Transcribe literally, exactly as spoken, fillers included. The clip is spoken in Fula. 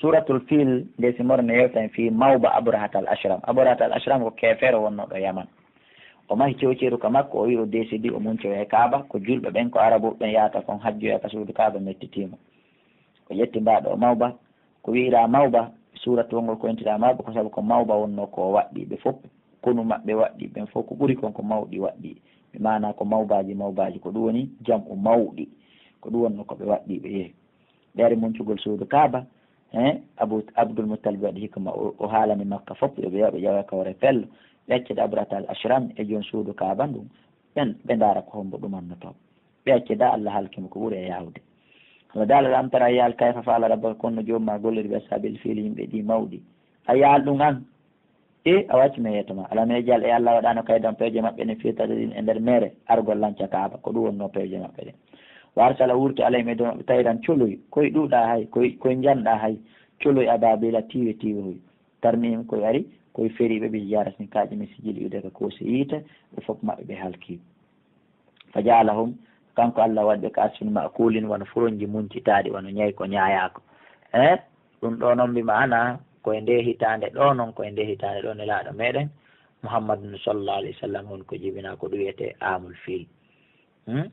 Suratul Fil nde simore ne yewta en fii mawba Abrahat al Ashram. Abrahat al Ashram ko keefeero wonnooɗo Yaman. O mahi cewceeru ka makko, o wi'i o deesidi, o muncoya e Kaaba, ko julɓe ɓen, ko Arabu ɓen yahata kon hajjoya ka suudu Kaaba mettitii mo. O ƴetti mbaaɗo o mawba, ko wi'iraa mawba, suuratu wongol ko intiraa mawba, ko sabu ko mawba wonnoo ko o waɗɗii ɓe fof, konu maɓɓe waɗɗii ɓen fof, ko ɓuri kon ko mawɗi waɗɗii. Bi maanaa ko mawbaaji, mawbaaji, ko ɗum woni jam'u mawɗi. Ko ɗum wonnoo ko ɓe waɗɗii ɓe yehi. Ɓe ari muncugol suudu Kaaba, he, Abu, Abdul Muttalib waɗi hikma, o, o haalani Makka fof, yo ɓe yaw ɓe ƴawa ka hoore pello, ɓe accida Abrahat al Ashram e joom suudu Kaaba ndun, ɓen, ɓe ndaara ko hombo ɗumannotoo. Ɓe accida, Allah halki mo ko ɓuri e yaawde. Allah daala, "Alam tara, a yi'aali kayfa fa'ala rabbuka, ko honno joom maa golliri bi ashaabil fiil, yimɓe ɗi mawɗi." A yi'aali ɗum an? E, a wacci mi yeeto ma. Alam yaj'al, e Allah waɗaano kaydan peeje maɓɓe ɗen fii tadlil e nder meere, argol lanca Kaaba, ko ɗum wonnoo peeje maɓɓe ɗen. Wa arsala, wurti alayhim e dow maɓɓe tayran coloy, koy ɗuuɗaa hay, koy, koy njanɗaa hay, coloy abaabila tiiwe tiiwe hoy. Tarmihim, koy ari, koy feriiɓe bi hijaratin kaaƴe min sijil iwde ka koose yiite, ɓe fof maɓɓe ɓe halki. Fa ja'alahum, kanko Allah waɗi ɓe ka asfin ma'kulin, wano furonji muncitaaɗi, wano ñaay ko ñaayaako. Eh, ɗum ɗo noon mbi maana, ko e nde hitaande ɗo noon, ko e nde hitaande ɗo Nelaaɗo meɗen Muhammadun sallallahu alaihi wasallam on ko jibina ko ɗum wiyetee amul fiil. Hmm?